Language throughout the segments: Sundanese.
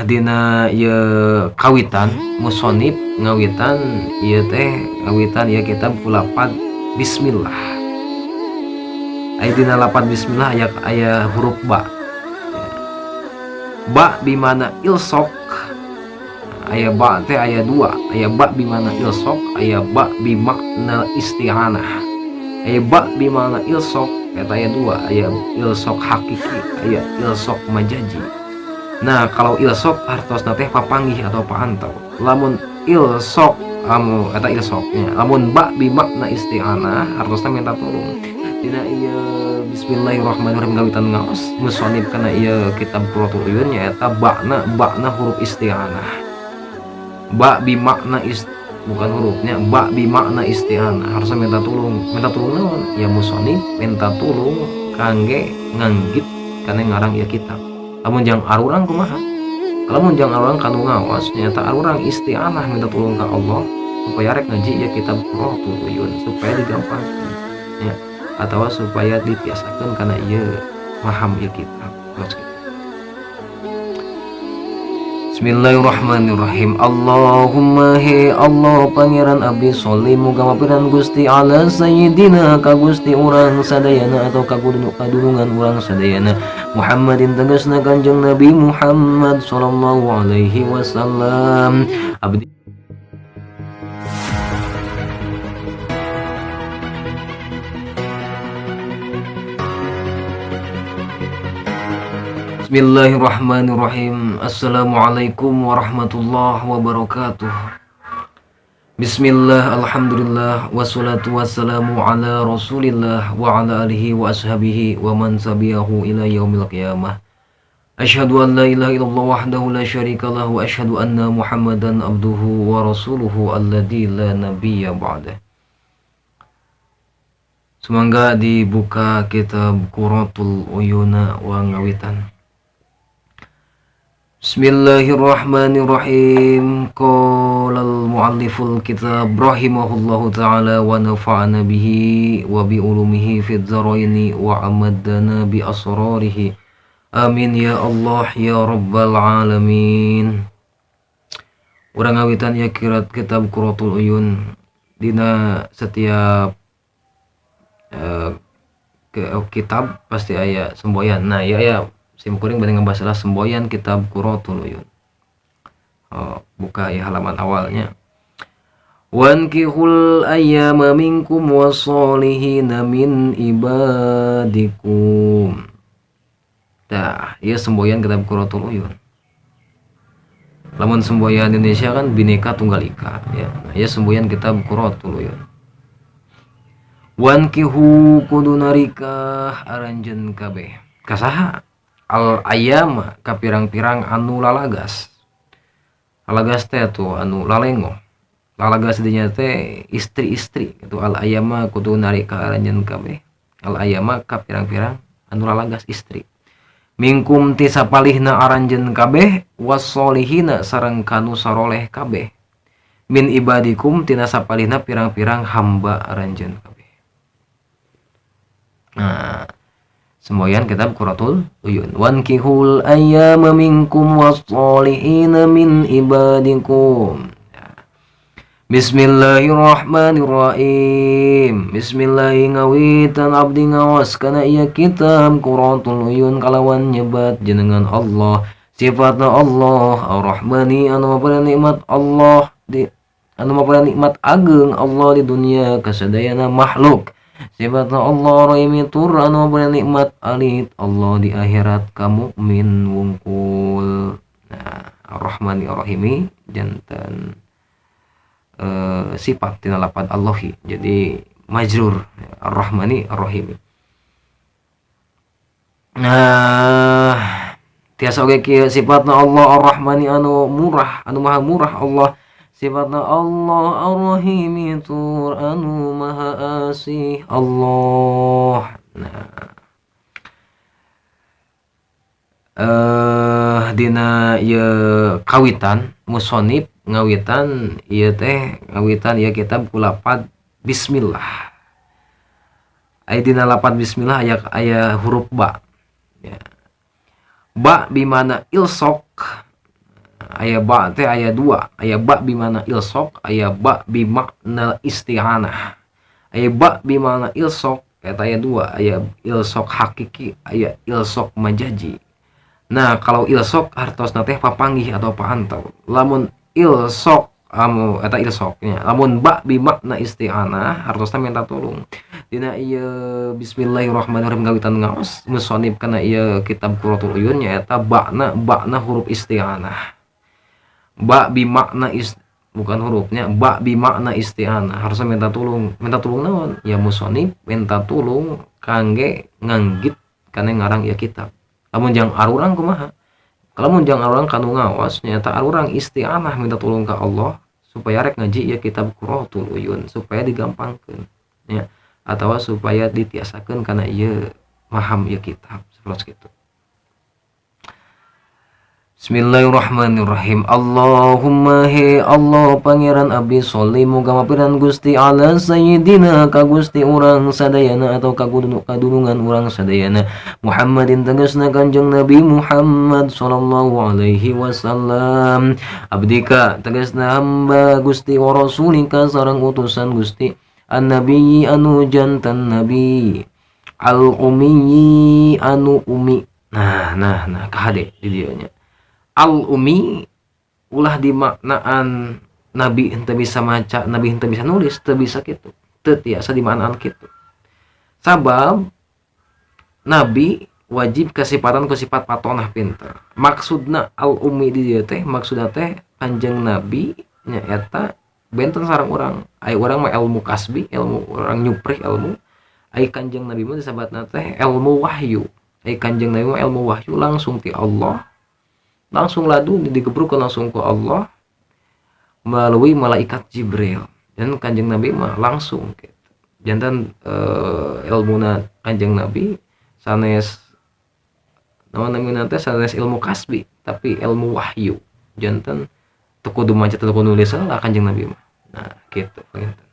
Dina ieu kawitan musonib ngawitan ieu teh ngawitan ieu kitab ku lapad bismillah. Aya dina lapad bismillah aya huruf ba. Ba bimana ilsok, aya ba teh aya dua, aya ba bimana ilsok, aya ba bimakna isti'anah. Aya ba bimana ilsok eta aya dua, aya ilsok hakiki, aya ilsok majaji. Nah, kalau ilsok hartosna teh papanggih atau paantau. Lamun ilsok amu eta ilsoknya, lamun ba bimakna isti'anah hartosna minta tolong. Dina ieu bismillahirrahmanirrahim ngawitan ngaos musonib kana ieu kitab Qurratul Uyun nyaeta bakna huruf isti'anah. Ba bimakna bukan hurufnya, ba bimakna isti'anah harusnya minta tolong. Minta tolong naon? Ya musonib minta tolong kangge nganggit kana ngarang ieu kitab. Lamun jang arurang kumaha? Lamun jang arurang kanu ngaos nyaeta arurang isti'anah minta tolong ka Allah supaya rek ngaji ieu kitab Qurratul Uyun supaya digampangkeun ya, atau supaya ditiasakeun kana ieu paham ieu kitab. Terus gitu. Bismillahirrahmanirrahim. Allahumma he Allah pangeran abdi sholli muga mapiran Gusti ala sayyidina ka Gusti urang sadayana atau ka kadulungan urang sadayana Muhammadin tegasna Kanjeng Nabi Muhammad sallallahu alaihi wasallam. Abdi Bismillahirrahmanirrahim. Assalamualaikum warahmatullahi wabarakatuh. Bismillah, alhamdulillah, wassalatu wassalamu ala rasulillah wa ala alihi wa ashabihi wa man tabi'ahu ila yaumil qiyamah. Asyhadu an la ilaha illallah wahdahu la syarika lah wa asyhadu anna Muhammadan abduhu wa rasuluhu alladzi la nabiyya ba'dah. Semoga dibuka kitab Qurratul Uyun wa ngawitan. Bismillahirrahmanirrahim. Qala al-mualliful kitab rahimahullahu ta'ala wa nafa'ana bihi wa bi ulumihi fid dharaini wa amaddana bi asrarihi. Amin ya Allah ya rabbal alamin. Urang ngawitan ya kirat kitab Qurratul Uyun. Dina setiap kitab pasti aya semboyan. Nah, ya ya sim kuring bade ngabahas semboyan kitab Qurratul Uyun. Oh, buka ya halaman awalnya. Wankihul ayyama minkum wassolihina min ibadikum. Tah, ieu semboyan kitab Qurratul Uyun. Lamun semboyan Indonesia kan Bhinneka Tunggal Ika ya. Nah, ieu semboyan kitab Qurratul Uyun. Wankihu kudu narikah aranjeun kabeh. Kasaha? Al ayama ka pirang-pirang anu lalagas. Lalagas teh tuh anu lalengo. Lalagas dinya teh istri-istri gitu. Al ayama kudu narika aranjeun kabeh. Al ayama ka pirang-pirang anu lalagas istri. Mingkum ti sapalihna aranjeun kabeh wassolihina sareng kanu saroleh kabeh. Min ibadikum tina sapalihna pirang-pirang hamba aranjeun kabeh. Nah, semboyan kitab Qurratul Uyun. Wankihul ayyama minkum wassolihina min ibadikum. Bismillahirrahmanirrahim. Bismillahi ngawitan abdi ngawas kana ieu kitab Qurratul Uyun kalawan nyebat jenengan Allah. Sifatna Allah Ar-Rahmani anu mapana nikmat Allah di anu mapana nikmat ageng Allah di dunia kasadayana makhluk. Sifatna Allah Rahimi tur anu mapana nikmat alit Allah di akhirat ka mukmin wungkul. Nah, Ar-Rahmani Ar-Rahimi janten sifat tina lapad Allahi. Jadi majrur Ar-Rahmani Ar-Rahimi. Nah, tiasa oge kieu sifatna Allah Ar-Rahmani anu murah, anu maha murah Allah. Sifatna Allah Ar-Rahimi tur anu maha asih Allah. Nah, dina ieu kawitan musonib ngawitan ieu teh ngawitan ieu kitab ku lapad bismillah. Aya dina lapad bismillah aya huruf ba ya. Ba bimana ilsok. Aya ba teh aya dua, aya ba bimana ilsok, aya ba bimakna isti'anah. Aya ba bimana ilsok eta aya dua, aya ilsok hakiki, aya ilsok majaji. Nah, kalau ilsok hartosna teh papanggih atau paantau. Lamun ilsok amu eta ilsoknya. Lamun ba bimakna isti'anah hartosna minta tulung. Dina ieu bismillahirrahmanirrahim ngawitan ngaos musonib kana ieu kitab Qurratul Uyun nyaeta ba'na ba'na huruf isti'anah. Ba bimakna bukan hurufnya, ba bimakna isti'anah harusnya minta tulung. Minta tulung naon? Ya musonib minta tulung kangge nganggit kana ngarang ieu kitab. Lamun jang arurang kumaha? Lamun jang arurang kanu ngaos nyaeta arurang isti'anah minta tulung ka Allah supaya rek ngaji ieu kitab Qurratul Uyun supaya digampangkeun ya, atawa supaya ditiasakeun kana ieu maham ieu kitab sapertos kitu. Bismillahirrahmanirrahim. Allahumma he Allah pangeran abdi sholli muga mapiran Gusti ala sayyidina ka Gusti urang sadayana atau ka kadunungan urang sadayana Muhammadin tegasna Kanjeng Nabi Muhammad sallallahu alaihi wasallam abdika tegasna hamba Gusti wa rasulika sareng utusan Gusti an-nabiyyi anu jantan nabi al-ummi anu umi. Nah nah nah kahade di dieu nya. Al-umi ulah dimaknaan nabi henteu bisa maca, nabi henteu bisa nulis, teu bisa kitu. Teu tiasa dimaknaan kitu. Sabab nabi wajib kasipatan ku sifat patonah pinter. Maksudna al-umi di dieu teh maksudna teh Kanjeng Nabi nyaeta benten sareng urang. Ai urang mah ilmu kasbi, ilmu urang nyuprih ilmu. Ai Kanjeng Nabi mah disebatna teh ilmu wahyu. Ai Kanjeng Nabi mah ilmu wahyu langsung ti Allah. Langsung ladu digebrukkan langsung ke Allah melalui malaikat Jibril. Dan Kanjeng Nabi mah langsung gitu. Jantan ilmuna Kanjeng Nabi sanes naon namina teh sanes ilmu kasbi tapi ilmu wahyu. Jantan teu kudu maca teu kudu nulis lah Kanjeng Nabi mah. Nah, gitu.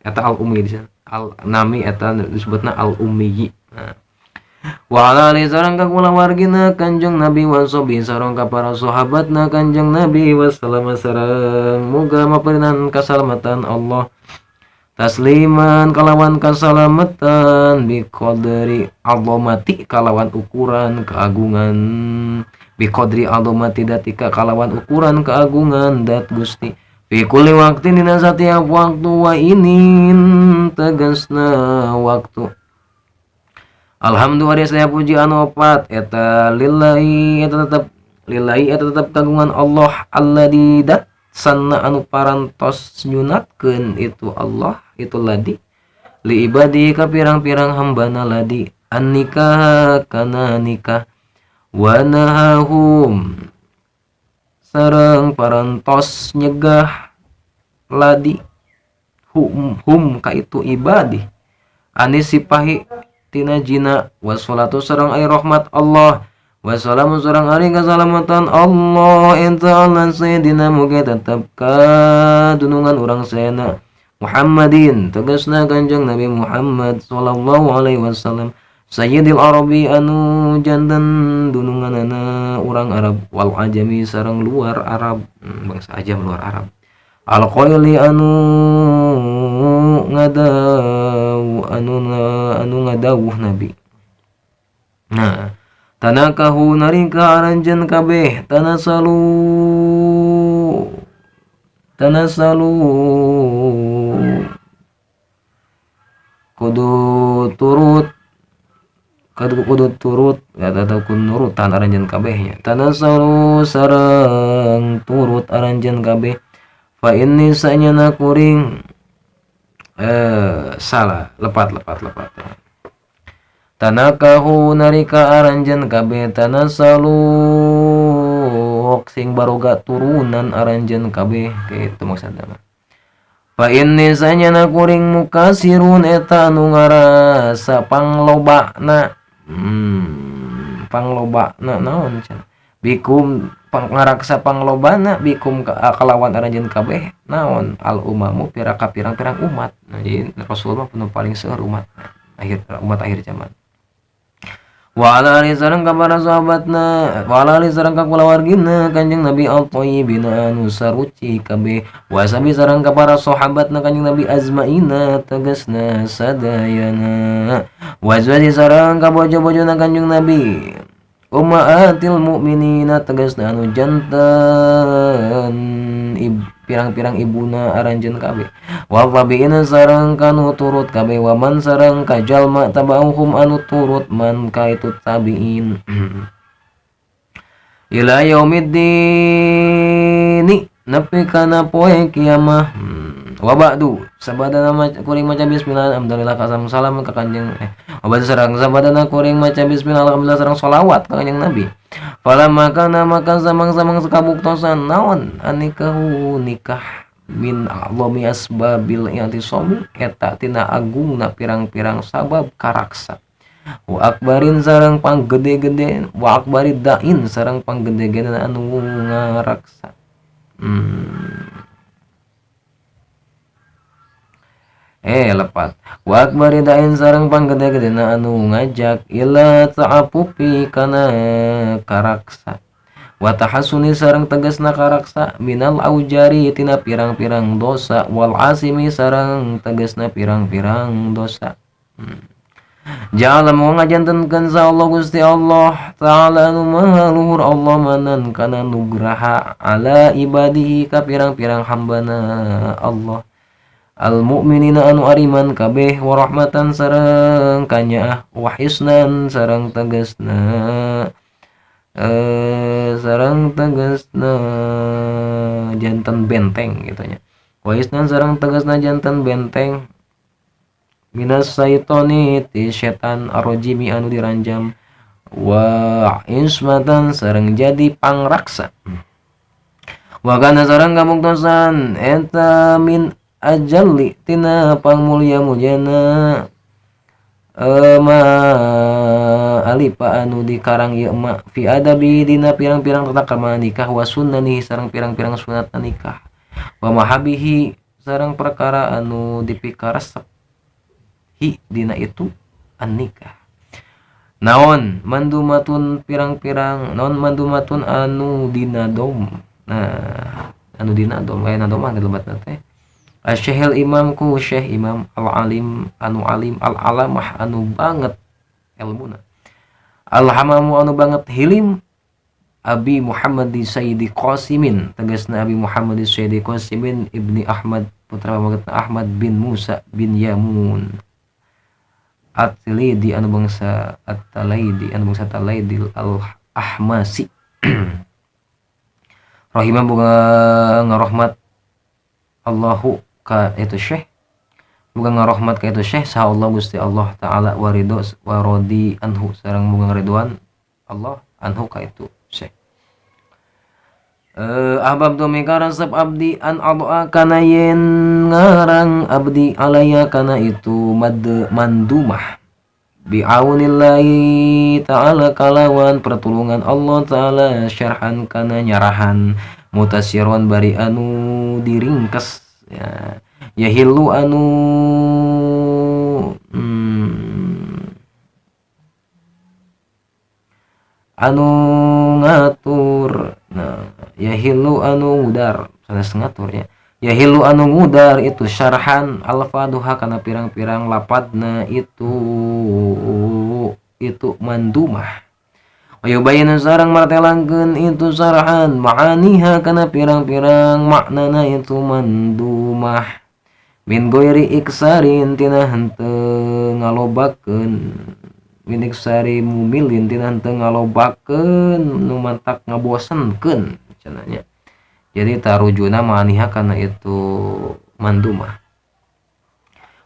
Eta al ummi di sana. Al nami eta disebutna al ummi. Nah, wa ala ali sareng ka kulawargina Kanjeng Nabi wa sahbi sareng ka para sahabatna Kanjeng Nabi wassalam sareng muga maparinan kasalamatan Allah tasliman kalawan kasalamatan biqadri azamati kalawan ukuran keagungan biqadri azamati datika kalawan ukuran keagungan dat Gusti fi kulli waqtin dina satiap waktu wa inin tegasna waktu. Alhamdulillah saya puji anu opat eta lillahi eta tetep lillahi eta tetep kagungan Allah alladzi dat sanna anu parantos nyunatkeun itu Allah itu ladi li ibadi ka pirang-pirang hambana ladi an nikah kana nikah wa nahahum sareng parantos nyegah ladi hum, hum ka itu ibadi anis sipahi tina jina wassalatu sareng ai rahmat Allah wassalamu sareng ari kasalamatan Allah enta ala sayyidina muga tetep kadunungan urang sayana Muhammadin tegasna Kanjeng Nabi Muhammad sallallahu alaihi wasallam sayyidil arabi anu janten dununganana urang Arab wal ajami sareng luar Arab, bangsa ajam luar Arab al-qaili anu ngadaw anu ngadawuh nabi. Nah, tanakahu narika aranjeun kabeh tanasalu tanasalu kudu turut kudu turut atau kudu nurutan aranjeun kabeh nya tanasalu sareng turut aranjeun kabeh fa inni sanyana kuring salah lepat lepat lepat tanakahu narika aranjeun kabeh tanasalu sing baroga turunan aranjeun kabeh kitu maksudna mah fa inni sanyana kuring mukasirun eta anu ngarasa panglobana panglobana naon cenah bikum pangaraksa panglobana bikum kalawan aranjeun kabeh naon al umamu pira ka pirang-pirang umat. Nah, jadi Rasulullah mah paling seueur umat akhir umat akhir zaman. Wa ala ali sareng ka para sahabatna, wa ala ali sareng ka kulawargina Kanjeng Nabi at-thayyibina anu saruci kabeh, wa sabi sareng ka para sahabatna Kanjeng Nabi azmaina tegasna sadayana, wa azwaji sareng ka bojo-bojona Kanjeng Nabi ummahatil mukminina tegasna anu janten pirang-pirang ibuna aranjeun kabeh, wa tabi'ina sareng kanu turut kabeh, wa man sareng ka jalma tabauhum anu turut man ka itu tabi'in ila yaumiddin nepi kana poe kiamah. Wa ba'du sabadana kuring maca bismillah alhamdulillah kasam salam ka Kanjeng wa ba'du sareng sabadana kuring maca bismillah alhamdulillah sareng sholawat ka Kanjeng Nabi. Falamma kana maka samang-samang sakabuktosan naon anikahu nikah min a'zami asbabil i'tisami eta tina agungna pirang-pirang sabab karaksa, wa akbarin sareng panggede-gede, wa akbarid da'in sareng panggede-gede anu ngaraksa. Lepat wa akbari da'in sareng panggede-gedena anu ngajak ila ta'apupi kana karaksa, wa tahassuni sareng tegasna karaksa minal aujari tina pirang-pirang dosa, wal asimi sareng tegasna pirang-pirang dosa. Ja'ala mau ngajantenkeun sa Allah Gusti Allah Ta'ala anu maha luhur Allah manan kana nugraha ala ibadihi ka pirang-pirang hambana Allah al mu'minina anu ariman kabeh, wa rahmatan sareng kanyaah, wa hisnan sareng tegasna jantan benteng gitu nya, wa hisnan sareng tegasna jantan benteng minas saitoni ti setan arrojimi anu diranjam, wa ismatan sareng jadi pangraksa, wa kana sareng kabuktosan eta min ajalli tina pangmulia-muliana ma alifa anu dikarang ieu ma fi adabi dina pirang-pirang tata krama nikah, wa sunnani sareng pirang-pirang sunat nikah, wa mahabihi sareng perkara anu dipikaresep hi dina itu an nikah. Naon mandumatun pirang-pirang naon mandumatun anu dina dom, nah anu dina dom aya nadom mah dilebatna teh Asy-Syekhil Imam ku Syekh Imam al-Alim anu alim al-alamah anu banget ilmuna, al-hamamu anu banget hilim, Abi Muhammad Sayyidi Qasimin tegasna Abi Muhammad Sayyidi Qasimin ibni Ahmad putra pamegetna Ahmad bin Musa bin Yamun At-Talaidi anu bangsa At-Talaidi anu bangsa Talaidi al-Ahmasi rahimah boga ngarohmat Allahu ka itu Syekh, boga ngarohmat ka itu Syekh saha Allah Gusti Allah Ta'ala waridho warodi anhu sareng boga ngaridoan Allah anhu ka itu Syekh. Ahbab tu mika resep abdi an adha kana yen ngarang abdi alaya kana itu mad mandumah bi'aunillahi ta'ala kalawan pertulungan Allah Ta'ala syarhan kana nyarahan mutasiron bari anu diringkes ya yahillu anu anu ngatur, nah yahillu anu ngudar sanes ngatur ya, yahillu anu ngudar itu syarhan alfaduha kana pirang-pirang lapadna itu mandumah, wa yubayyinu sareng martelangkeun itu syarhan ma'aniha kana pirang-pirang maknana itu mandumah min ghairi iksarin tina henteu ngalobakeun, min iksari mumilin tina henteu ngalobakeun nu mantak ngabosenkeun cenah nya. Jadi tarujuna ma'aniha kana itu mandumah,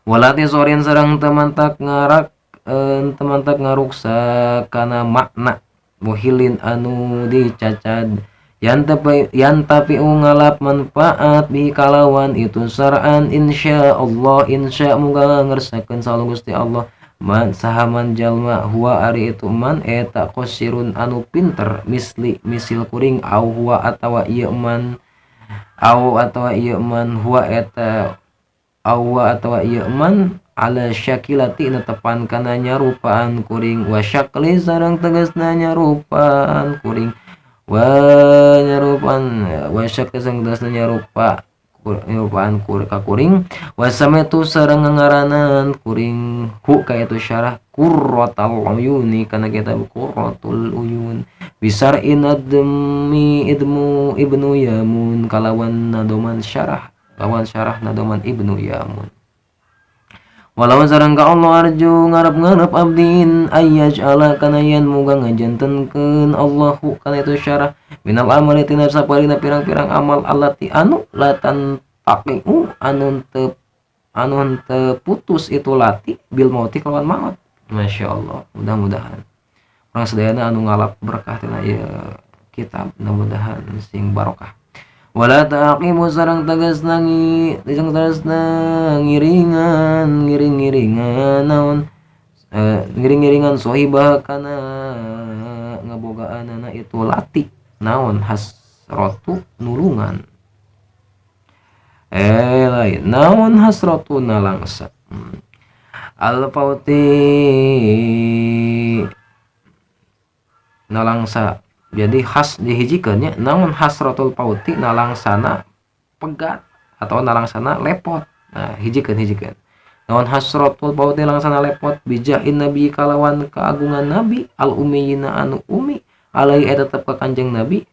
walati sorin sareng teu mantak ngarak teu mantak ngaruksa kana makna muhilin anu dicacad yan tapi ngalap manfaat bi kalawan itu sar'an insyaallah insya muga ngersakeun saha Gusti Allah man sahaman jalma huwa ari itu man eta qasirun anu pinter misli misil kuring au huwa atawa ieu man au atawa ieu man huwa eta au huwa atawa ieu man Ala syakilati netepan kana nyarupaan kuring, wa syakli sareng tegasna nyarupaan kuring, wa nyarupaan, wa syakli sareng tegasna nyarupa nyarupaan ka kuring, wa samaitu sareng ngaranan kuring hu ka itu syarah Qurratul Uyuni kana kitab Qurratul Uyun, bisar'i nadmi idmu Ibnu Yamun kalawan nadoman syarah, lawan syarah nadoman Ibnu Yamun. Walau sareng ka Allah arju ngarep-ngarep abdin ayyaj'ala kana yen muga ngajantenkeun Allahu kana itu syarah minal amali tina saparina pirang-pirang amal allati anu la tantaqiu anu teu putus itu lati bil mauti kalawan maut. Masya Allah, mudah-mudahan urang sadayana anu ngalap berkah tina ieu kitab, mudah-mudahan sing barokah. Wala taqimu sareng tegasna tegasna ngiringan ngiring-ngiringan naon ngiring-ngiringan sohibah kana ngabogaanana itu lati naon hasratu nulungan, lain naon hasratu nalangsa al fauti nalangsa. Jadi khas dihijikeun nya, naon hasratul fauti nalangsana pegat atau nalangsana lepot. Nah, hijikeun hijikeun naon hasratul fauti nalangsana lepot bijahin nabi kalawan keagungan nabi al ummiyina anu umi alaihi eta tetep ka Kanjeng Nabi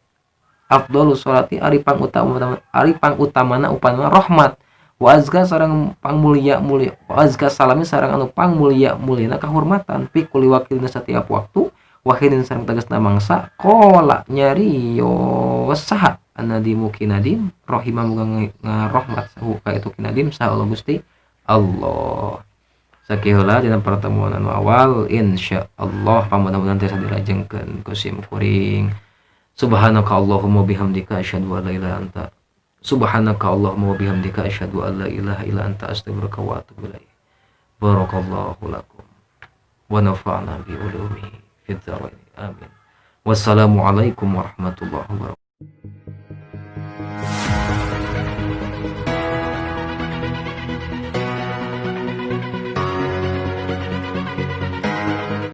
afdhalus sholati ari pangutama, ari pangutamana upamana rahmat, wa azka sareng pangmulia mulia, wa azka salami sareng anu pangmulia muliana kahormatan fi kulli waqtin setiap waktu, wahidin sareng tegasna mangsa. Qala nyarios saha anadimu kinadim rahimah muga ngarohmat sahu ka itu kinadim saha Allah Gusti Allah. Sakieu heula dina pertemuan anu awal, insyaallah pamudah-mudahan tiasa dilajengkeun ku sim kuring. Subhanaka Allahumma bihamdika asyhadu an la ilaha anta, subhanaka Allahumma bihamdika asyhadu an la ilaha illa anta astaghfiruka wa atubu ilaik. Barakallahu lakum wa nafa'na bi ulumihi fid dharain, amin. Wassalamualaikum warahmatullahi wabarakatuh.